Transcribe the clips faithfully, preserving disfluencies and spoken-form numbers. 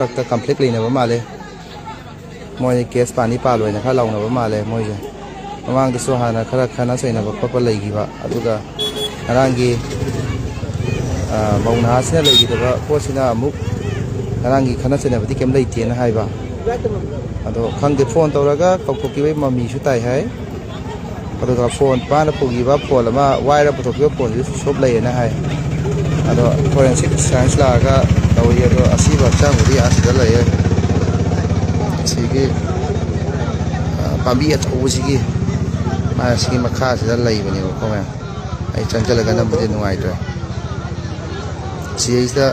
ꯃꯔꯛꯇ ꯀꯟꯐ꯭ꯂꯤꯛ ꯂꯩꯅꯕ ꯃꯥꯜꯂꯦ꯫ ꯃꯣꯏ ꯀꯦꯁ ꯄꯥꯅꯤ ꯄꯥꯜꯂꯣꯏꯅ ꯈꯔ ꯂꯥꯎꯅꯕ ꯃꯥꯜꯂꯦ ꯃꯣꯏꯁꯦ꯫ ꯃꯃꯥꯡꯗꯁꯨ ꯍꯥꯟꯅ ꯈꯔ ꯈꯠꯅ ꯆꯩꯅꯕ ꯈꯣꯠꯄ ꯂꯩꯈꯤꯕ꯫ ꯑꯗꯨꯒ ꯉꯔꯥꯡꯒꯤ, ꯑ, ꯃꯧ ꯅꯍꯥꯁꯤꯅ ꯂꯩꯈꯤꯗꯕ ꯄꯣꯠꯁꯤꯅ ꯑꯃꯨꯛ ꯉꯔꯥꯡꯒꯤ ꯈꯠꯅ ꯆꯩꯅꯕꯗꯤ ꯀꯩꯝ ꯂꯩꯇꯦꯅ ꯍꯥꯏꯕ꯫ ꯑꯗꯣ ꯈꯪꯗꯦ, ꯐꯣꯟ ꯇꯧꯔꯒ ꯀꯧꯊꯣꯛꯈꯤꯕꯒꯤ ꯃꯃꯤꯁꯨ ꯇꯥꯏ ꯍꯥꯏ꯫ ꯑꯗꯨꯒ ꯐꯣꯟ, ꯃꯥꯅ ꯄꯨꯈꯤꯕ ꯐꯣꯟ ꯑꯃ ꯋꯥꯏꯔ ꯄꯨꯊꯣꯛꯈꯤꯕ ꯐꯣꯟꯁꯤꯁꯨ ꯁ꯭ꯋꯤꯆ ꯑꯣꯐ ꯂꯩꯌꯦꯅ ꯍꯥꯏ꯫ ꯑꯗꯣ ꯐꯣꯔꯦꯟꯁꯤꯛ ꯁꯥꯏꯟꯁ ꯂꯥꯛꯑꯒ ꯇꯧꯏ꯫ ꯑꯗꯣ ꯑꯁꯤꯕ ꯍꯛꯆꯥꯡꯕꯨꯗꯤ ꯑꯁꯤꯗ ꯂꯩꯌꯦ꯫ ꯑꯁꯤꯒꯤ, ꯑ, ꯄꯥꯝꯕꯤ ꯑꯆꯧꯕꯁꯤꯒꯤ, ꯃꯥ ꯑꯁꯤꯒꯤ ꯃꯈꯥꯁꯤꯗ ꯂꯩꯕꯅꯦꯕꯀꯣ ꯃꯌꯥꯝ꯫ ꯑꯩ ꯆꯪꯁꯤꯜꯂꯒ ꯅꯝꯕꯗꯤ ꯅꯨꯡꯉꯥꯏꯇ꯭ꯔꯦ꯫ ꯁꯤꯗꯩꯁꯤꯗ,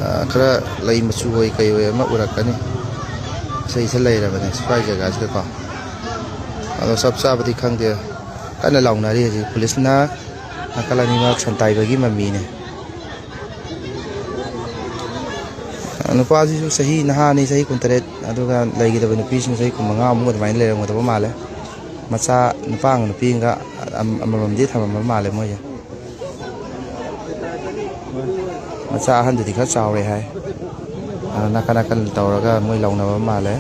ꯑ, ꯈꯔ ꯂꯩ ꯃꯆꯨ ꯑꯣꯏ ꯀꯩ ꯑꯣꯏ ꯑꯃ ꯎꯔꯛꯀꯅꯤ꯫ ꯁꯤꯗꯩꯁꯤꯗ ꯂꯩꯔꯕꯅꯦ ꯁ꯭ꯋꯥꯏ ꯖꯒꯥꯁꯤꯗꯀꯣ꯫ ꯑꯗꯣ ꯆꯞ ꯆꯥꯕꯗꯤ ꯈꯪꯗꯦ꯫ ꯀꯟꯅ ꯂꯥꯎꯅꯔꯤ ꯍꯧꯖꯤꯛ꯫ ꯄꯨꯂꯤꯁꯅ ꯅꯥꯀꯜ ꯑꯅꯤꯃꯛ ꯁꯟꯇꯥꯏꯕꯒꯤ ꯃꯃꯤꯅꯦ꯫ ꯅꯨꯄꯥꯁꯤꯁꯨ ꯆꯍꯤ ꯅꯍꯥꯅꯤ, ꯆꯍꯤ ꯀꯨꯟꯇꯔꯦꯠ, ꯑꯗꯨꯒ ꯂꯩꯒꯗꯕ ꯅꯨꯄꯤꯁꯤꯅ ꯆꯍꯤ ꯀꯨꯟꯃꯉꯥꯃꯨꯛ ꯑꯗꯨꯃꯥꯏꯅ ꯂꯩꯔꯝꯒꯗꯕ ꯃꯥꯜꯂꯦ꯫ ꯃꯆꯥ ꯅꯨꯄꯥ ꯑꯃꯒ ꯅꯨꯄꯤ ꯑꯃꯒ ꯑꯃꯃꯝꯗꯤ ꯊꯝꯃꯝꯕ ꯃꯥꯜꯂꯦ ꯃꯣꯏꯁꯦ꯫ ꯃꯆꯥ ꯑꯍꯟꯗꯨꯗꯤ ꯈꯔ ꯆꯥꯎꯔꯦ ꯍꯥꯏ꯫ ꯑꯗꯣ ꯅꯥꯀꯟ ꯅꯥꯀꯟ ꯇꯧꯔꯒ ꯃꯣꯏ ꯂꯧꯅꯕ ꯃꯥꯜꯂꯦ꯫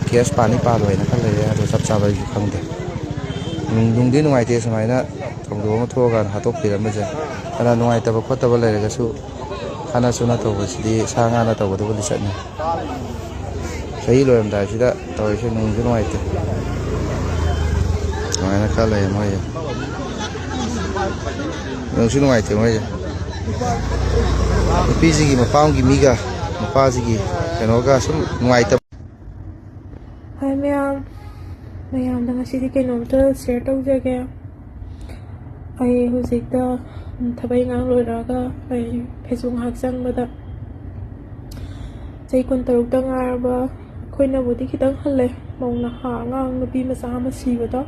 ꯀꯦꯁ ꯄꯥꯅꯤ ꯄꯥꯜꯂꯣꯏꯅ ꯈꯔ ꯂꯩꯔꯦ, ꯑꯗꯣ ꯆꯞ ꯆꯥꯕ ꯑꯩꯁꯨ ꯈꯪꯗꯦ꯫ ꯅꯨꯡ-, ꯅꯨꯡꯗꯤ ꯅꯨꯡꯉꯥꯏꯇꯦ ꯁꯨꯃꯥꯏꯅ ꯊꯧꯗꯣꯛ ꯑꯃ ꯊꯣꯛꯑꯀꯥꯟꯗ ꯍꯥꯠꯇꯣꯛꯄꯤꯔꯝꯕꯁꯦ꯫ ꯐꯅ ꯅꯨꯡꯉꯥꯏꯇꯕ ꯈꯣꯠꯇꯕ ꯂꯩꯔꯒꯁꯨ ꯈꯠꯅ ꯁꯨꯅ ꯇꯧꯕꯁꯤꯗꯤ ꯁꯥ ꯉꯥꯅ ꯇꯧꯒꯗꯕ ꯂꯤꯆꯠꯅꯤ꯫ ꯆꯍꯤ ꯂꯣꯏꯔꯝꯗꯥꯏꯁꯤꯗ ꯇꯧꯔꯤꯁꯦ ꯅꯨꯡꯁꯨ ꯅꯨꯡꯉꯥꯏꯇꯦ꯫ ꯑꯗꯨꯃꯥꯏꯅ ꯈꯔ ꯂꯩꯌꯦ ꯃꯣꯏꯁꯦ꯫ ꯅꯨꯡꯁꯨ ꯅꯨꯡꯉꯥꯏꯇꯦ ꯃꯣꯏꯁꯦ꯫ ꯅꯨꯄꯤꯁꯤꯒꯤ ꯃꯄꯥꯝꯒꯤ ꯃꯤꯒ ꯅꯨꯄꯥꯁꯤꯒꯤ ꯀꯩꯅꯣꯒ ꯁꯨꯝ ꯅꯨꯡꯉꯥꯏꯇꯕ꯫ ꯍꯥꯏ ꯃꯌꯥꯝ, ꯃꯌꯥꯝꯗ ꯉꯁꯤꯗꯤ ꯀꯩꯅꯣꯝꯇ ꯁꯤꯌꯔ ꯇꯧꯖꯒꯦ꯫ ꯑꯩ ꯍꯧꯖꯤꯛꯇ, ꯎꯝ, ꯊꯕꯛ ꯏꯪꯈꯥꯡ ꯂꯣꯏꯔꯛꯑꯒ ꯑꯩ ꯐꯦꯁꯕꯨꯛ ꯉꯥꯏꯍꯥꯛ ꯆꯪꯕꯗ ꯆꯍꯤ ꯀꯨꯟꯇꯔꯨꯛꯇ ꯉꯥꯏꯔꯕ, ꯑꯩꯈꯣꯏꯅꯕꯨꯗꯤ ꯈꯤꯇꯪ ꯍꯜꯂꯦ, ꯃꯧ ꯅꯍꯥ ꯑꯉꯥꯡ ꯅꯨꯄꯤ ꯃꯆꯥ ꯑꯃ ꯁꯤꯕꯗꯣ꯫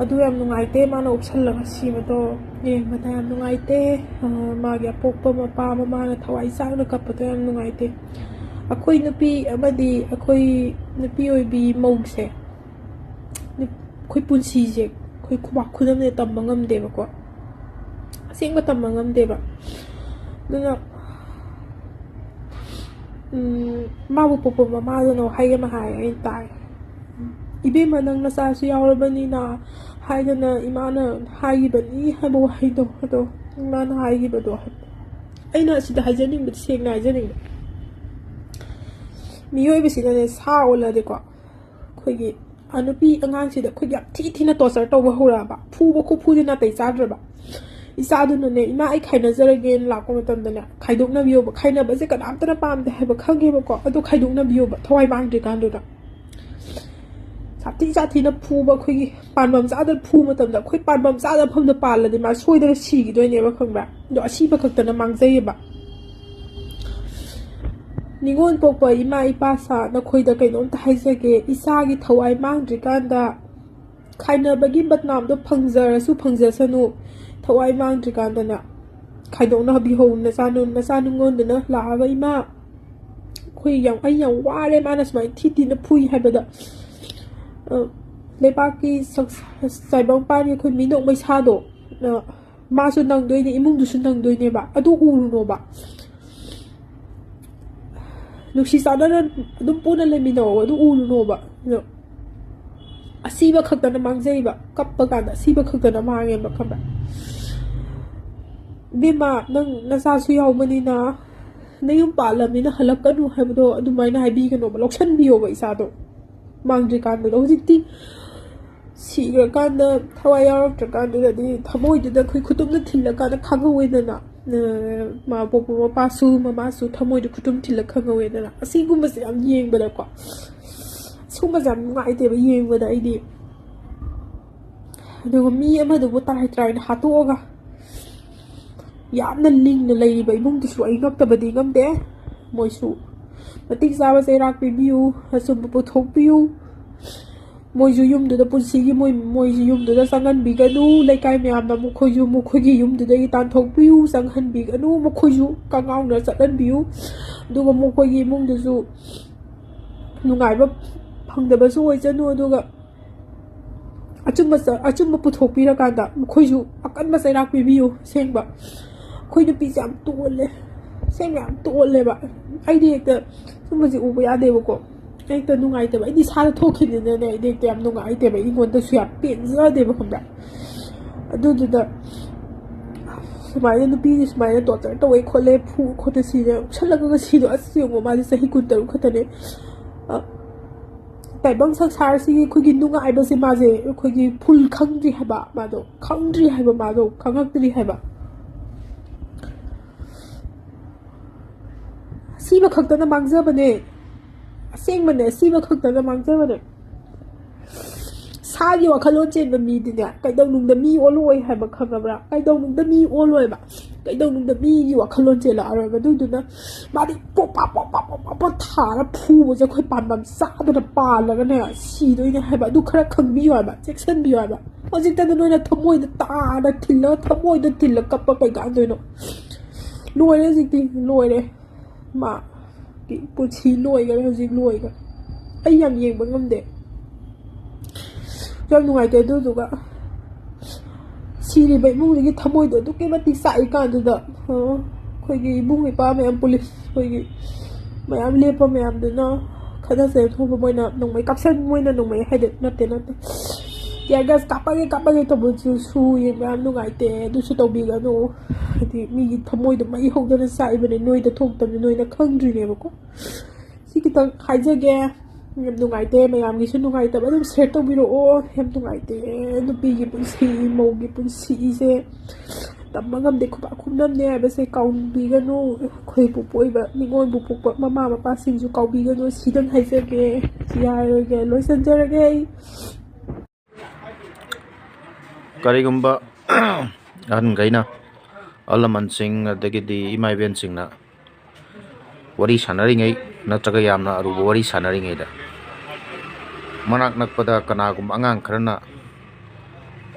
ꯑꯗꯨ ꯌꯥꯝ ꯅꯨꯡꯉꯥꯏꯇꯦ, ꯃꯥꯅ ꯎꯞꯁꯜꯂꯒ ꯁꯤꯕꯗꯣ ꯌꯦꯡꯕꯗ ꯌꯥꯝ ꯅꯨꯡꯉꯥꯏꯇꯦ꯫ ꯑ, ꯃꯥꯒꯤ ꯑꯄꯣꯛꯄ ꯃꯄꯥ ꯃꯃꯥꯅ ꯊꯋꯥꯏ ꯆꯥꯛꯅ ꯀꯞꯄꯗꯣ ꯌꯥꯝ ꯅꯨꯡꯉꯥꯏꯇꯦ꯫ ꯑꯩꯈꯣꯏ ꯅꯨꯄꯤ ꯑꯃꯗꯤ ꯑꯩꯈꯣꯏ ꯅꯨꯄꯤ ꯑꯣꯏꯕꯤ ꯃꯧꯁꯦ, ꯅꯨꯞ-, ꯑꯩꯈꯣꯏ ꯄꯨꯟꯁꯤꯁꯦ ꯑꯩꯈꯣꯏ ꯈꯨꯕꯥꯛ ꯈꯨꯗꯝꯅ ꯇꯝꯕ ꯉꯝꯗꯦꯕꯀꯣ, ꯑꯁꯦꯡꯕ ꯇꯝꯕ ꯉꯝꯗꯦꯕ꯫ ꯑꯗꯨꯅ ꯎꯝ, ꯃꯥꯕꯨ ꯄꯣꯛꯄ ꯃꯃꯥꯗꯨꯅ ꯋꯥꯍꯩ ꯑꯃ ꯍꯥꯏ, ꯑꯩꯅ ꯇꯥꯏ꯫ "ꯏꯕꯦꯝꯃ, ꯅꯪ ꯅꯆꯥꯁꯨ ꯌꯥꯎꯔꯕꯅꯤꯅ" ꯍꯥꯏꯗꯅ ꯏꯃꯥꯅ ꯍꯥꯏꯈꯤꯕꯅꯤ ꯍꯥꯏꯕ ꯋꯥꯍꯩꯗꯣ, ꯑꯗꯣ ꯏꯃꯥꯅ ꯍꯥꯏꯈꯤꯕꯗꯣ꯫ ꯑꯩꯅ ꯑꯁꯤꯗ ꯍꯥꯏꯖꯅꯤꯡꯕꯗꯤ, ꯁꯦꯡꯅ ꯍꯥꯏꯖꯅꯤꯡꯕ, ꯃꯤꯑꯣꯏꯕꯁꯤꯅꯅꯦ, ꯁꯥ ꯑꯣꯜꯂꯗꯤꯀꯣ, ꯑꯩꯈꯣꯏꯒꯤ, ꯑ, ꯅꯨꯄꯤ ꯑꯉꯥꯡꯁꯤꯗ ꯑꯩꯈꯣꯏꯒꯤ ꯌꯥꯝ ꯊꯤ ꯊꯤꯅ torture ꯇꯧꯕ ꯍꯧꯔꯛꯑꯕ, ꯐꯨꯕ ꯈꯨꯐꯨꯁꯦ ꯅꯥꯇꯩ ꯆꯥꯗ꯭ꯔꯕ, ꯏꯆꯥꯗꯨꯅꯅꯦ, "ꯏꯃꯥ, ꯑꯩ ꯈꯥꯏꯅꯖꯔꯒꯦꯅ" ꯂꯥꯛꯄ ꯃꯇꯝꯗꯅꯦ, ꯈꯥꯏꯗꯣꯛꯅꯕꯤꯌꯣꯕ꯫ ꯈꯥꯏꯅꯕꯁꯦ ꯀꯅꯥꯝꯇꯅ ꯄꯥꯝꯗꯦ ꯍꯥꯏꯕ ꯈꯪꯉꯦꯕꯀꯣ, ꯑꯗꯣ ꯈꯥꯏꯗꯣꯛꯅꯕꯤꯌꯣꯕ ꯊꯋꯥꯏ ꯃꯥꯡꯗ꯭ꯔꯤꯀꯥꯟꯗꯨꯗ꯫ ꯁꯥꯊꯤ ꯁꯥꯊꯤꯅ ꯐꯨꯕ, ꯑꯩꯈꯣꯏꯒꯤ ꯄꯥꯟꯐꯝ ꯆꯥꯗꯅ ꯐꯨꯕ ꯃꯇꯝꯗ, ꯑꯩꯈꯣꯏ ꯄꯥꯟꯐꯝ ꯆꯥꯗꯕ ꯃꯐꯝꯗ ꯄꯥꯜꯂꯗꯤ ꯃꯥ ꯁꯣꯏꯗꯅ ꯁꯤꯈꯤꯗꯣꯏꯅꯦꯕ, ꯈꯪꯕ꯭ꯔꯥ? ꯑꯗꯣ ꯑꯁꯤꯕ ꯈꯛꯇꯅ ꯃꯥꯡꯖꯩꯌꯦꯕ꯫ ꯅꯤꯉꯣꯜ ꯄꯣꯛꯄ ꯏꯃꯥ ꯏꯄꯥ ꯁꯥ, ꯅꯈꯣꯏꯗ ꯀꯩꯅꯣꯝꯇ ꯍꯥꯏꯖꯒꯦ꯫ ꯏꯆꯥꯒꯤ ꯊꯋꯥꯏ ꯃꯥꯡꯗ꯭ꯔꯤꯀꯥꯟꯗ ꯈꯥꯏꯅꯕꯒꯤ ꯕꯗꯅꯥꯝꯗꯣ ꯐꯪꯖꯔꯁꯨ ꯐꯪꯖꯁꯅꯨ, ꯊꯋꯥꯏ ꯃꯥꯡꯗ꯭ꯔꯤꯀꯥꯟꯗꯅ ꯈꯥꯏꯗꯣꯛꯅꯕꯤꯍꯧ꯫ ꯅꯆꯥꯅꯨ-, ꯅꯆꯥ ꯅꯨꯡꯉꯣꯟꯗꯨꯅ ꯂꯥꯛꯑꯒ, "ꯏꯃꯥ, ꯑꯩꯈꯣꯏ ꯌꯥꯝ, ꯑꯩ ꯌꯥꯝ ꯋꯥꯔꯦ, ꯃꯥꯅ ꯁꯨꯃꯥꯏꯅ ꯊꯤ ꯊꯤꯅ ꯐꯨꯏ" ꯍꯥꯏꯕꯗ, ꯑ, ꯂꯩꯕꯥꯛꯀꯤ ꯁꯪ-, ꯇꯥꯏꯕꯪꯄꯥꯟꯒꯤ ꯑꯩꯈꯣꯏ ꯃꯤꯅꯣꯛ ꯃꯩꯁꯥꯗꯣ, ꯑ, ꯃꯥꯁꯨ ꯅꯪꯗꯣꯏꯅꯦ, ꯏꯃꯨꯡꯗꯨꯁꯨ ꯅꯪꯗꯣꯏꯅꯦꯕ꯫ ꯑꯗꯨ ꯎꯔꯨꯅꯣꯕ꯫ ꯅꯨꯡꯁꯤ ꯆꯥꯟꯅꯅ ꯑꯗꯨꯝ ꯄꯨꯟꯅ ꯂꯩꯃꯤꯟꯅꯧ, ꯑꯗꯨ ꯎꯔꯨꯅꯣꯕ꯫ ꯑꯗꯣ ꯑꯁꯤꯕ ꯈꯛꯇꯅ ꯃꯥꯡꯖꯩꯕ, ꯀꯞꯄ ꯀꯥꯟꯗ ꯑꯁꯤꯕ ꯈꯛꯇꯅ ꯃꯥꯡꯉꯦꯕ, ꯈꯪꯕ꯭ꯔꯥ? "ꯏꯕꯦꯝꯃ, ꯅꯪ ꯅꯆꯥꯁꯨ ꯌꯥꯎꯕꯅꯤꯅ, ꯅꯌꯨꯝ ꯄꯥꯜꯂꯕꯅꯤꯅ ꯍꯜꯂꯛꯀꯅꯨ" ꯍꯥꯏꯕꯗꯣ ꯑꯗꯨꯃꯥꯏꯅ ꯍꯥꯏꯕꯤꯒꯅꯣꯕ, ꯂꯧꯁꯟꯕꯤꯌꯣꯕ ꯏꯆꯥꯗꯣ ꯃꯥꯡꯗ꯭ꯔꯤꯀꯥꯟꯗꯨꯗ꯫ ꯍꯧꯖꯤꯛꯇꯤ ꯁꯤꯈ꯭ꯔꯀꯥꯟꯗ, ꯊꯋꯥꯏ ꯌꯥꯎꯔꯛꯇ꯭ꯔꯀꯥꯟꯗꯨꯗꯗꯤ ꯊꯃꯣꯏꯗꯨꯗ ꯑꯩꯈꯣꯏ ꯈꯨꯇꯨꯝꯅ ꯊꯤꯜꯂꯀꯥꯟꯗ ꯈꯪꯍꯧꯋꯦꯗꯅ, ꯑ, ꯃꯥ ꯄꯣꯛꯄ ꯃꯄꯥꯁꯨ ꯃꯃꯥꯁꯨ ꯊꯃꯣꯏꯗ ꯈꯨꯇꯨꯝ ꯊꯤꯜꯂ ꯈꯪꯍꯧꯋꯦꯗꯅ꯫ ꯑꯁꯤꯒꯨꯝꯕꯁꯦ ꯌꯥꯝ ꯌꯦꯡꯕꯗꯀꯣ, ꯁꯤꯒꯨꯝꯕꯁꯦ ꯌꯥꯝ ꯅꯨꯡꯉꯥꯏꯇꯦꯕ ꯌꯦꯡꯕꯗ ꯑꯩꯗꯤ꯫ ꯑꯗꯨꯒ ꯃꯤ ꯑꯃꯗꯨꯕꯨ ꯇꯔꯥꯏ ꯇꯔꯥꯏꯅ ꯍꯥꯠꯇꯣꯛꯑꯒ ꯌꯥꯝꯅ ꯂꯤꯡꯅ ꯂꯩꯔꯤꯕ ꯏꯃꯨꯡꯗꯨꯁꯨ ꯑꯩ ꯉꯛꯇꯕꯗꯤ ꯉꯝꯗꯦ꯫ ꯃꯣꯏꯁꯨ ꯃꯇꯤꯛ ꯆꯥꯕ ꯆꯩꯔꯥꯛ ꯄꯤꯕꯤꯌꯨ, ꯑꯆꯨꯝꯕ ꯄꯨꯊꯣꯛꯄꯤꯌꯨ꯫ ꯃꯣꯏꯁꯨ ꯌꯨꯝꯗꯨꯗ ꯄꯨꯟꯁꯤꯒꯤ ꯃꯣꯏ, ꯃꯣꯏꯁꯨ ꯌꯨꯝꯗꯨꯗ ꯆꯪꯍꯟꯕꯤꯒꯅꯨ꯫ ꯂꯩꯀꯥꯏ ꯃꯌꯥꯝꯅ ꯃꯈꯣꯏꯁꯨ ꯃꯈꯣꯏꯒꯤ ꯌꯨꯝꯗꯨꯗꯒꯤ ꯇꯥꯟꯊꯣꯛꯄꯤꯌꯨ, ꯆꯪꯍꯟꯕꯤꯒꯅꯨ꯫ ꯃꯈꯣꯏꯁꯨ ꯀꯉꯥꯎꯅ ꯆꯠꯍꯟꯕꯤꯌꯨ꯫ ꯑꯗꯨꯒ ꯃꯈꯣꯏꯒꯤ ꯏꯃꯨꯡꯗꯨꯁꯨ ꯅꯨꯡꯉꯥꯏꯕ ꯐꯪꯗꯕꯁꯨ ꯑꯣꯏꯖꯅꯨ꯫ ꯑꯗꯨꯒ ꯑꯆꯨꯝꯕ ꯆ-, ꯑꯆꯨꯝꯕ ꯄꯨꯊꯣꯛꯄꯤꯔꯀꯥꯟꯗ ꯃꯈꯣꯏꯁꯨ ꯑꯀꯟꯕ ꯆꯩꯔꯥꯛ ꯄꯤꯕꯤꯌꯨ꯫ ꯑꯁꯦꯡꯕ, ꯑꯩꯈꯣꯏ ꯅꯨꯄꯤꯁꯦ ꯌꯥꯝ ꯇꯣꯜꯂꯦ꯫ ꯁꯦꯡꯅ ꯌꯥꯝ ꯇꯣꯜꯂꯦꯕ꯫ ꯑꯩꯗꯤ ꯍꯦꯛꯇ ꯁꯨꯝꯕꯁꯦ ꯎꯕ ꯌꯥꯗꯦꯕꯀꯣ꯫ ꯍꯦꯛꯇ ꯅꯨꯡꯉꯥꯏꯇꯕ꯫ ꯑꯩꯗꯤ ꯏꯁꯥꯗ ꯊꯣꯛꯈꯤꯕꯅꯤꯅꯅꯦ, ꯑꯩꯗꯤ ꯍꯦꯛꯇ ꯌꯥꯝ ꯅꯨꯡꯉꯥꯏꯇꯦꯕ, ꯑꯩꯉꯣꯟꯗꯁꯨ ꯌꯥꯝ ꯄꯦꯟꯖꯗꯦꯕ, ꯈꯪꯕ꯭ꯔꯥ? ꯑꯗꯨꯗꯨꯗ ꯁꯨꯃꯥꯏꯅ ꯅꯨꯄꯤꯁꯦ ꯁꯨꯃꯥꯏꯅ ꯇꯣꯔꯆꯔ ꯇꯧꯋꯦ ꯈꯣꯠꯂꯦ, ꯐꯨ ꯈꯣꯠꯇ ꯁꯤꯅ ꯎꯞꯁꯜꯂꯒ ꯁꯤꯗꯣ, ꯑꯁ ꯌꯦꯡꯉꯣ, ꯃꯥꯁꯦ ꯆꯍꯤ ꯀꯨꯟꯇꯔꯨꯛ ꯈꯛꯇꯅꯦ꯫ ꯑ, ꯇꯥꯏꯕꯪ ꯁꯪꯁꯥꯔꯁꯤꯒꯤ ꯑꯩꯈꯣꯏꯒꯤ ꯅꯨꯡꯉꯥꯏꯕꯁꯦ ꯃꯥꯁꯦ ꯑꯩꯈꯣꯏꯒꯤ ꯐꯨꯜ ꯈꯪꯗ꯭ꯔꯤ ꯍꯥꯏꯕ꯫ ꯃꯥꯗꯣ ꯈꯪꯗ꯭ꯔꯤ ꯍꯥꯏꯕ, ꯃꯥꯗꯣ ꯈꯪꯉꯛꯇ꯭ꯔꯤ ꯍꯥꯏꯕ꯫ ꯁꯤꯕ ꯈꯛꯇꯅ ꯃꯥꯡꯖꯕꯅꯦ꯫ ꯑꯁꯦꯡꯕꯅꯦ, ꯁꯤꯕ ꯈꯛꯇꯅ ꯃꯥꯡꯖꯕꯅꯦ꯫ ꯁꯥꯒꯤ ꯋꯥꯈꯜꯂꯣꯟ ꯆꯦꯟꯕ ꯃꯤꯗꯤꯅꯦ, ꯀꯩꯗꯧꯅꯨꯡꯗ ꯃꯤ ꯑꯣꯜꯂꯣꯏ ꯍꯥꯏꯕ, ꯈꯪꯉꯕ꯭ꯔꯥ? ꯀꯩꯗꯧꯅꯨꯡꯗ ꯃꯤ ꯑꯣꯜꯂꯣꯏꯕ꯫ ꯀꯩꯗꯧꯅꯨꯡꯗ ꯃꯤꯒꯤ ꯋꯥꯈꯜꯂꯣꯟ ꯆꯦꯜꯂꯛꯑꯔꯣꯏꯕ꯫ ꯑꯗꯨꯗꯨꯅ ꯃꯥꯗꯤ ꯄꯣꯞ ꯄꯥ ꯄꯣꯞ ꯄꯥ ꯄꯣꯞ ꯄꯥ ꯄꯣꯞ ꯊꯥꯔ ꯐꯨꯕꯁꯦ ꯑꯩꯈꯣꯏ ꯄꯥꯟꯕꯝ ꯆꯥꯗꯅ ꯄꯥꯜꯂꯒꯅꯦ ꯁꯤꯗꯣꯏꯅꯦ ꯍꯥꯏꯕ꯫ ꯑꯗꯨ ꯈꯔ ꯈꯪꯕꯤꯌꯨ ꯍꯥꯏꯕ, ꯆꯦꯛꯁꯤꯟꯕꯤꯌꯨ ꯍꯥꯏꯕ꯫ ꯍꯧꯖꯤꯛꯇꯗ ꯅꯣꯏꯅ ꯊꯃꯣꯏꯗ ꯇꯥꯅ ꯊꯤꯜꯂꯒ, ꯊꯃꯣꯏꯗ ꯊꯤꯜꯂ ꯀꯞꯄ ꯀꯩ ꯀꯥꯟꯗꯣꯏꯅꯣ? ꯂꯣꯏꯔꯦ ꯍꯧꯖꯤꯛꯇꯤ, ꯂꯣꯏꯔꯦ꯫ ꯃꯥ ꯄꯨꯟꯁꯤ ꯂꯣꯏꯈꯔꯦ, ꯍꯧꯖꯤꯛ ꯂꯣꯏꯈꯔꯦ꯫ ꯑꯩ ꯌꯥꯝ ꯌꯦꯡꯕ ꯉꯝꯗꯦ, ꯌꯥꯝ ꯅꯨꯡꯉꯥꯏꯇꯦ꯫ ꯑꯗꯨꯗꯨꯒ ꯁꯤꯔꯤꯕ ꯏꯃꯨꯡꯗꯨꯒꯤ ꯊꯃꯣꯏꯗꯣ ꯑꯗꯨꯛꯀꯤ ꯃꯇꯤꯛ ꯆꯥꯛꯏ ꯀꯥꯟꯗꯨꯗ, ꯑ, ꯑꯩꯈꯣꯏꯒꯤ ꯏꯕꯨꯡ ꯏꯄ꯭ꯋꯥ ꯃꯌꯥꯝ, ꯄꯨꯂꯤꯁ ꯑꯩꯈꯣꯏꯒꯤ ꯃꯌꯥꯝ ꯂꯦꯞꯄ ꯃꯌꯥꯝꯗꯨꯅ ꯈꯠꯅ ꯆꯩꯅ ꯊꯣꯛꯄ, ꯃꯣꯏꯅ ꯅꯣꯡꯃꯩ ꯀꯥꯞꯁꯟ-, ꯃꯣꯏꯅ ꯅꯣꯡꯃꯩ ꯍꯥꯏꯗꯤ ꯅꯠꯇꯦ, ꯅꯠꯇꯦ, tear gas ꯀꯥꯞꯄꯒꯦ, ꯀꯥꯞꯄꯒꯦ ꯇꯧꯕꯗꯨꯁꯨ ꯌꯦꯡꯕ ꯌꯥꯝ ꯅꯨꯡꯉꯥꯏꯇꯦ꯫ ꯑꯗꯨꯁꯨ ꯇꯧꯕꯤꯒꯅꯨ꯫ ꯍꯥꯏꯗꯤ ꯃꯤꯒꯤ ꯊꯃꯣꯏꯗꯣ ꯃꯩ ꯍꯧꯗꯅ ꯆꯥꯛꯏꯕꯅꯦ, ꯅꯣꯏꯗ ꯊꯣꯛꯇꯕꯅꯤ, ꯅꯣꯏꯅ ꯈꯪꯗ꯭ꯔꯤꯅꯦꯕꯀꯣ꯫ ꯁꯤ ꯈꯤꯇꯪ ꯍꯥꯏꯖꯒꯦ꯫ ꯌꯥꯝ ꯅꯨꯡꯉꯥꯏꯇꯦ, ꯃꯌꯥꯝꯒꯤꯁꯨ ꯅꯨꯡꯉꯥꯏꯇꯕ ꯑꯗꯨꯝ share ꯇꯧꯕꯤꯔꯛꯑꯣ꯫ ꯌꯥꯝ ꯅꯨꯡꯉꯥꯏꯇꯦ, ꯅꯨꯄꯤꯒꯤ ꯄꯨꯟꯁꯤ, ꯃꯧꯒꯤ ꯄꯨꯟꯁꯤꯁꯦ ꯇꯝꯕ ꯉꯝꯗꯦ꯫ ꯈꯨꯕꯥꯛ ꯈꯨꯅꯝꯅꯦ ꯍꯥꯏꯕꯁꯦ ꯀꯥꯎꯕꯤꯒꯅꯨ꯫ ꯑꯩꯈꯣꯏꯕꯨ ꯄꯣꯛꯏꯕ, ꯃꯤꯉꯣꯟꯕꯨ ꯄꯣꯛꯄ ꯃꯃꯥ ꯃꯄꯥꯁꯤꯡꯁꯨ ꯀꯥꯎꯕꯤꯒꯅꯨ꯫ ꯁꯤꯗꯪ ꯍꯥꯏꯖꯒꯦ꯫ ꯌꯥꯔꯒꯦ, ꯂꯣꯏꯁꯤꯟꯖꯔꯒꯦ ꯑꯩ꯫ ꯀꯔꯤꯒꯨꯝꯕ ꯑꯍꯟꯈꯩꯅ, ꯑꯍꯜ ꯂꯃꯟꯁꯤꯡ, ꯑꯗꯒꯤꯗꯤ ꯏꯃꯥ ꯏꯕꯦꯟꯁꯤꯡꯅ ꯋꯥꯔꯤ ꯁꯥꯟꯅꯔꯤꯉꯩ ꯅꯠꯇ꯭ꯔꯒ ꯌꯥꯝꯅ ꯑꯔꯨꯕ ꯋꯥꯔꯤ ꯁꯥꯟꯅꯔꯤꯉꯩꯗ, ꯃꯅꯥꯛ ꯅꯛꯄꯗ ꯀꯅꯥꯒꯨꯝꯕ ꯑꯉꯥꯡ ꯈꯔꯅ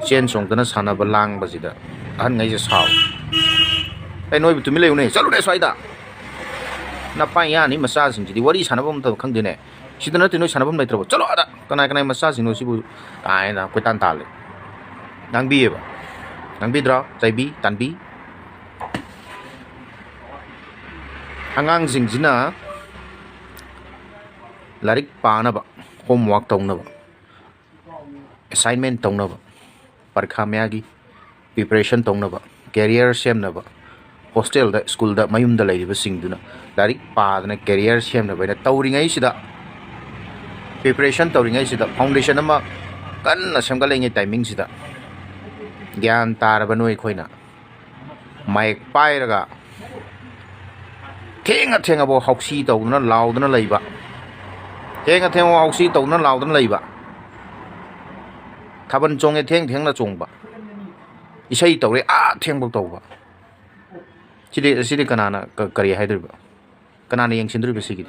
ꯆꯦꯟ ꯆꯣꯡꯗꯅ ꯁꯥꯟꯅꯕ ꯂꯥꯡꯕꯁꯤꯗ ꯑꯍꯟꯈꯩꯁꯦ ꯁꯥꯎ꯫ "ꯑꯦ, ꯅꯣꯏꯕꯨ ꯇꯨꯃꯤꯟ ꯂꯩꯌꯨꯅꯦ, ꯆꯠꯂꯨꯅꯦ ꯁ꯭ꯋꯥꯏꯗ! ꯅꯄꯥ ꯏꯌꯥꯅꯤ ꯃꯆꯥꯁꯤꯡꯁꯤꯗꯤ ꯋꯥꯔꯤ ꯁꯥꯟꯅꯐꯝ ꯑꯃꯇ ꯈꯪꯗꯦꯅꯦ꯫ ꯁꯤꯗ ꯅꯠꯇꯦ ꯅꯣꯏ ꯁꯥꯟꯅꯐꯝ ꯂꯩꯇ꯭ꯔꯕꯣ? ꯆꯠꯂꯣ ꯑꯥꯗ! ꯀꯅꯥ ꯀꯅꯥꯏ ꯃꯆꯥꯁꯤꯡꯅꯣ ꯁꯤꯕꯨ?" ꯀꯥꯏꯅ ꯀꯣꯏꯇꯥꯟ ꯇꯥꯜꯂꯦ꯫ ꯉꯥꯡꯕꯤꯌꯦꯕ꯫ ꯉꯥꯡꯕꯤꯗ꯭ꯔꯣ? ꯆꯩꯕꯤ, ꯇꯥꯟꯕꯤ꯫ ꯑꯉꯥꯡꯁꯤꯡꯁꯤꯅ ꯂꯥꯏꯔꯤꯛ ꯄꯥꯅꯕ, homework ꯇꯧꯅꯕ, assignment ꯇꯧꯅꯕ, ꯄꯔꯤꯈꯥ ꯃꯌꯥꯒꯤ preparation ꯇꯧꯅꯕ, career ꯁꯦꯝꯅꯕ, hostel ꯗ, school ꯗ, ꯃꯌꯨꯝꯗ ꯂꯩꯔꯤꯕꯁꯤꯡꯗꯨꯅ ꯂꯥꯏꯔꯤꯛ ꯄꯥꯗꯅ career ꯁꯦꯝꯅꯕ ꯍꯥꯏꯅ ꯇꯧꯔꯤꯉꯩꯁꯤꯗ, preparation ꯇꯧꯔꯤꯉꯩꯁꯤꯗ, foundation ꯑꯃ ꯀꯟꯅ ꯁꯦꯝꯒꯠꯂꯛꯏꯉꯩ timing ꯁꯤꯗ, ꯒ꯭ꯌꯥꯟ ꯇꯥꯔꯕ ꯅꯣꯏ ꯑꯩꯈꯣꯏꯅ ꯃꯥꯏꯛ ꯄꯥꯏꯔꯒ ꯊꯦꯡꯉ ꯊꯦꯡꯉꯐꯥꯎ ꯍꯥꯎꯁꯤ ꯇꯧꯗꯨꯅ ꯂꯥꯎꯗꯨꯅ ꯂꯩꯕ, ꯊꯦꯡꯉ ꯊꯦꯡꯉꯐꯥꯎ ꯍꯥꯎꯁꯤ ꯇꯧꯗꯨꯅ ꯂꯥꯎꯗꯨꯅ ꯂꯩꯕ, ꯊꯥꯕꯜ ꯆꯣꯡꯉꯦ ꯊꯦꯡ ꯊꯦꯡꯅ ꯆꯣꯡꯕ, ꯏꯁꯩ ꯇꯧꯔꯦ ꯑꯥ ꯊꯦꯡꯐꯧ ꯇꯧꯕ, ꯁꯤꯗꯤ, ꯁꯤꯗꯤ ꯀꯅꯥꯅ ꯀ-, ꯀꯔꯤ ꯍꯥꯏꯗꯣꯔꯤꯕ? ꯀꯅꯥꯅ ꯌꯦꯡꯁꯤꯟꯗꯣꯔꯤꯕ ꯁꯤꯒꯤꯗꯤ?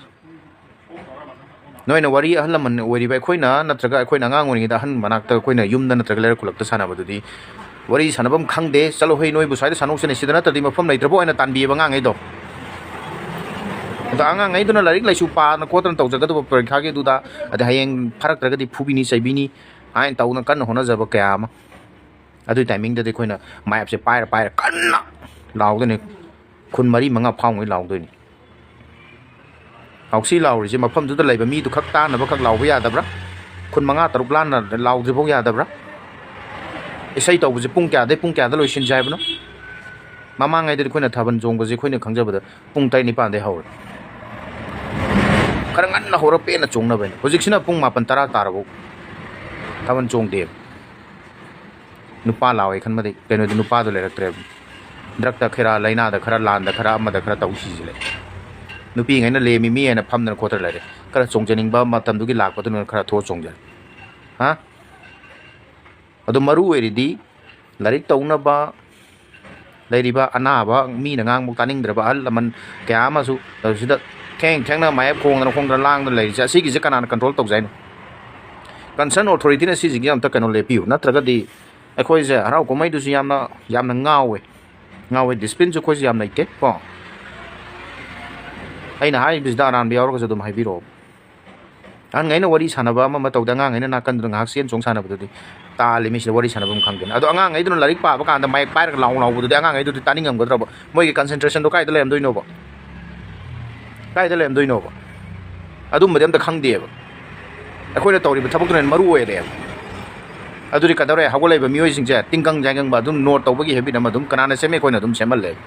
ꯅꯣꯏꯅ ꯋꯥꯔꯤ, ꯑꯍꯜ ꯂꯃꯟ ꯑꯣꯏꯔꯤꯕ ꯑꯩꯈꯣꯏꯅ, ꯅꯠꯇ꯭ꯔꯒ ꯑꯩꯈꯣꯏꯅ ꯑꯉꯥꯡ ꯑꯣꯏꯔꯤꯉꯩꯗ ꯑꯍꯟ ꯃꯅꯥꯛꯇ, ꯑꯩꯈꯣꯏꯅ ꯌꯨꯝꯗ ꯅꯠꯇ꯭ꯔꯒ ꯂꯩꯔꯛ ꯈꯨꯜꯂꯛꯇ ꯁꯥꯟꯅꯕꯗꯨꯗꯤ, "ꯋꯥꯔꯤ ꯁꯥꯟꯅꯐꯝ ꯈꯪꯗꯦ, ꯆꯠꯂꯣ ꯍꯩ, ꯅꯣꯏꯕꯨ ꯁ꯭ꯋꯥꯏꯗ ꯁꯥꯟꯅꯧꯁꯤꯅꯦ, ꯁꯤꯗ ꯅꯠꯇ꯭ꯔꯗꯤ ꯃꯐꯝ ꯂꯩꯇ꯭ꯔꯕꯣ?" ꯍꯥꯏꯅ ꯇꯥꯟꯕꯤꯑꯕ ꯑꯉꯥꯡꯉꯩꯗꯣ꯫ ꯑꯗꯣ ꯑꯉꯥꯡꯉꯩꯗꯨꯅ ꯂꯥꯏꯔꯤꯛ ꯂꯥꯏꯁꯨ ꯄꯥꯗꯅ ꯈꯣꯠꯇꯅ ꯇꯧꯖꯒꯗꯕ ꯄꯔꯤꯈꯥꯒꯤ ꯑꯗꯨꯗ, ꯑꯗꯩ ꯍꯌꯦꯡ ꯐꯔꯛꯇ꯭ꯔꯒꯗꯤ ꯐꯨꯕꯤꯅꯤ ꯆꯩꯕꯤꯅꯤ ꯍꯥꯏꯅ ꯇꯧꯗꯅ ꯀꯟꯅ ꯍꯣꯠꯅꯖꯕ ꯀꯌꯥ ꯑꯃ, ꯑꯗꯨꯒꯤ timing ꯗꯗꯤ ꯑꯩꯈꯣꯏꯅ ꯃꯥꯏꯞꯁꯦ ꯄꯥꯏꯔ ꯄꯥꯏꯔ ꯀꯟꯅ ꯂꯥꯎꯗꯣꯏꯅꯤ꯫ ꯈꯨꯟ ꯃꯔꯤ ꯃꯉꯥ ꯐꯥꯎꯉꯩ ꯂꯥꯎꯗꯣꯏꯅꯤ꯫ ꯍꯥꯎꯁꯤ ꯂꯥꯎꯔꯤꯁꯦ ꯃꯐꯝꯗꯨꯗ ꯂꯩꯕ ꯃꯤꯗꯨ ꯈꯛ ꯇꯥꯅꯕ ꯈꯛ ꯂꯥꯎꯕ ꯌꯥꯗꯕ꯭ꯔꯥ? ꯈꯨꯟ ꯃꯉꯥ ꯇꯔꯨꯛ ꯂꯥꯟꯅ ꯂꯥꯎꯗ꯭ꯔꯤꯐꯥꯎ ꯌꯥꯗꯕ꯭ꯔꯥ? ꯏꯁꯩ ꯇꯧꯕꯁꯦ ꯄꯨꯡ ꯀꯌꯥꯗꯩ ꯄꯨꯡ ꯀꯌꯥꯗ ꯂꯣꯏꯁꯤꯟꯁꯦ ꯍꯥꯏꯕꯅꯣ? ꯃꯃꯥꯡꯉꯩꯗꯗꯤ ꯑꯩꯈꯣꯏꯅ ꯊꯥꯕꯜ ꯆꯣꯡꯕꯁꯦ ꯑꯩꯈꯣꯏꯅ ꯈꯪꯖꯕꯗ ꯄꯨꯡ ꯇꯔꯦꯠ ꯅꯤꯄꯥꯟꯗꯩ ꯍꯧꯔꯦ꯫ ꯈꯔ ꯉꯟꯅ ꯍꯧꯔ ꯄꯦꯟꯅ ꯆꯣꯡꯅꯕ ꯍꯥꯏꯅ꯫ ꯍꯧꯖꯤꯛꯁꯤꯅ ꯄꯨꯡ ꯃꯥꯄꯟ ꯇꯔꯥ ꯇꯥꯔꯐꯥꯎ ꯊꯥꯕꯜ ꯆꯣꯡꯗꯦꯕ꯫ ꯅꯨꯄꯥ ꯂꯥꯎꯋꯦ ꯈꯟꯕꯗꯩ ꯀꯩꯅꯣꯗꯤ ꯅꯨꯄꯥꯗꯣ ꯂꯩꯔꯛꯇ꯭ꯔꯦꯕ꯫ ꯗ꯭ꯔꯛꯇ ꯈꯔ, ꯂꯥꯏꯅꯥꯗ ꯈꯔ, ꯂꯥꯟꯗ ꯈꯔ, ꯑꯃꯗ ꯈꯔ ꯇꯧ ꯁꯤꯁꯤ ꯂꯩ꯫ ꯅꯨꯄꯤꯉꯩꯅ ꯂꯦꯝꯃꯤ ꯃꯤ ꯍꯥꯏꯅ ꯐꯝꯗꯅ ꯈꯣꯠꯇꯅ ꯂꯩꯔꯦ꯫ ꯈꯔ ꯆꯣꯡꯖꯅꯤꯡꯕ ꯃꯇꯝꯗꯨꯒꯤ ꯂꯥꯛꯄꯗꯨꯅ ꯈꯔ ꯊꯣꯛꯑ ꯆꯣꯡꯖꯔꯦ꯫ ꯍꯥ? ꯑꯗꯣ ꯃꯔꯨ ꯑꯣꯏꯔꯤꯗꯤ ꯂꯥꯏꯔꯤꯛ ꯇꯧꯅꯕ ꯂꯩꯔꯤꯕ ꯑꯅꯥꯕ, ꯃꯤꯅ ꯉꯥꯡꯕ ꯇꯥꯅꯤꯡꯗ꯭ꯔꯕ ꯑꯍꯜ ꯂꯃꯟ ꯀꯌꯥ ꯑꯃꯁꯨ ꯁꯤꯗ ꯊꯦꯡ ꯊꯦꯡꯅ ꯃꯥꯏꯌꯦꯞ ꯈꯣꯡꯗꯅ ꯈꯣꯡꯗꯅ ꯂꯥꯡꯗꯅ ꯂꯩꯔꯤꯁꯦ, ꯑꯁꯤꯒꯤꯁꯦ ꯀꯅꯥꯅ control ꯇꯧꯖꯦ ꯍꯥꯏꯅꯣ? Concern authority ꯅ ꯁꯤꯁꯤꯒꯤ ꯑꯝꯇ ꯀꯩꯅꯣ ꯂꯦꯞꯄꯤꯌꯨ, ꯅꯠꯇ꯭ꯔꯒꯗꯤ ꯑꯩꯈꯣꯏꯁꯦ ꯍꯔꯥꯎ ꯀꯨꯝꯍꯩꯗꯨꯁꯨ ꯌꯥꯝꯅ, ꯌꯥꯝꯅ ꯉꯥꯎꯋꯦ, ꯉꯥꯎꯋꯦ, discipline ꯁꯨ ꯑꯩꯈꯣꯏꯁꯨ ꯌꯥꯝ ꯂꯩꯇꯦ ꯀꯣ꯫ ꯑꯩꯅ ꯍꯥꯏꯔꯤꯕꯁꯤꯗ ꯑꯔꯥꯟꯕ ꯌꯥꯎꯔꯒꯁꯨ ꯑꯗꯨꯝ ꯍꯥꯏꯕꯤꯔꯛꯑꯣ꯫ ꯑꯍꯟꯈꯩꯅ ꯋꯥꯔꯤ ꯁꯥꯟꯅꯕ ꯑꯃ ꯑꯃ ꯇꯧꯗ, ꯑꯉꯥꯡꯈꯩꯅ ꯅꯥꯀꯟꯗꯨꯗ ꯉꯥꯏꯍꯥꯛ ꯆꯦꯟ ꯆꯣꯡ ꯁꯥꯟꯅꯕꯗꯨꯗꯤ ꯇꯥꯜꯂꯤ ꯃꯤꯁꯤꯗ ꯋꯥꯔꯤ ꯁꯥꯟꯅꯕ ꯑꯃ ꯈꯪꯗꯦꯅ꯫ ꯑꯗꯣ ꯑꯉꯥꯡꯈꯩꯗꯨꯅ ꯂꯥꯏꯔꯤꯛ ꯄꯥꯕ ꯀꯥꯟꯗ ꯃꯥꯏꯛ ꯄꯥꯏꯔꯒ ꯂꯥꯎ ꯂꯥꯎꯕꯗꯨꯗꯤ ꯑꯉꯥꯡꯈꯩꯗꯨꯗꯤ ꯇꯥꯅꯤꯡꯉꯝꯒꯗ꯭ꯔꯕ? ꯃꯣꯏꯒꯤ concentration ꯗꯣ ꯀꯥꯏꯗ ꯂꯩꯔꯝꯗꯣꯏꯅꯣꯕ? ꯀꯥꯏꯗ ꯂꯩꯔꯝꯗꯣꯏꯅꯣꯕ? ꯑꯗꯨꯝꯕꯗꯤ ꯑꯝꯇ ꯈꯪꯗꯦꯕ꯫ ꯑꯩꯈꯣꯏꯅ ꯇꯧꯔꯤꯕ ꯊꯕꯛꯇꯨꯅ ꯍꯦꯟꯅ ꯃꯔꯨ ꯑꯣꯏꯔꯦꯕ꯫ ꯑꯗꯨꯗꯤ ꯀꯩꯗꯧꯔꯦ? ꯍꯧꯒꯠꯂꯛꯏꯕ ꯃꯤꯑꯣꯏꯁꯤꯡꯁꯦ ꯇꯤꯡꯒꯪ ꯖꯥꯏꯒꯪꯕ ꯑꯗꯨꯝ ꯅꯣꯠ ꯇꯧꯕꯒꯤ ꯍꯦꯕꯤꯠ ꯑꯃ ꯑꯗꯨꯝ ꯀꯅꯥꯅ ꯁꯦꯝꯃꯤ? ꯑꯩꯈꯣꯏꯅ ꯑꯗꯨꯝ ꯁꯦꯝꯍꯜꯂꯦꯕ꯫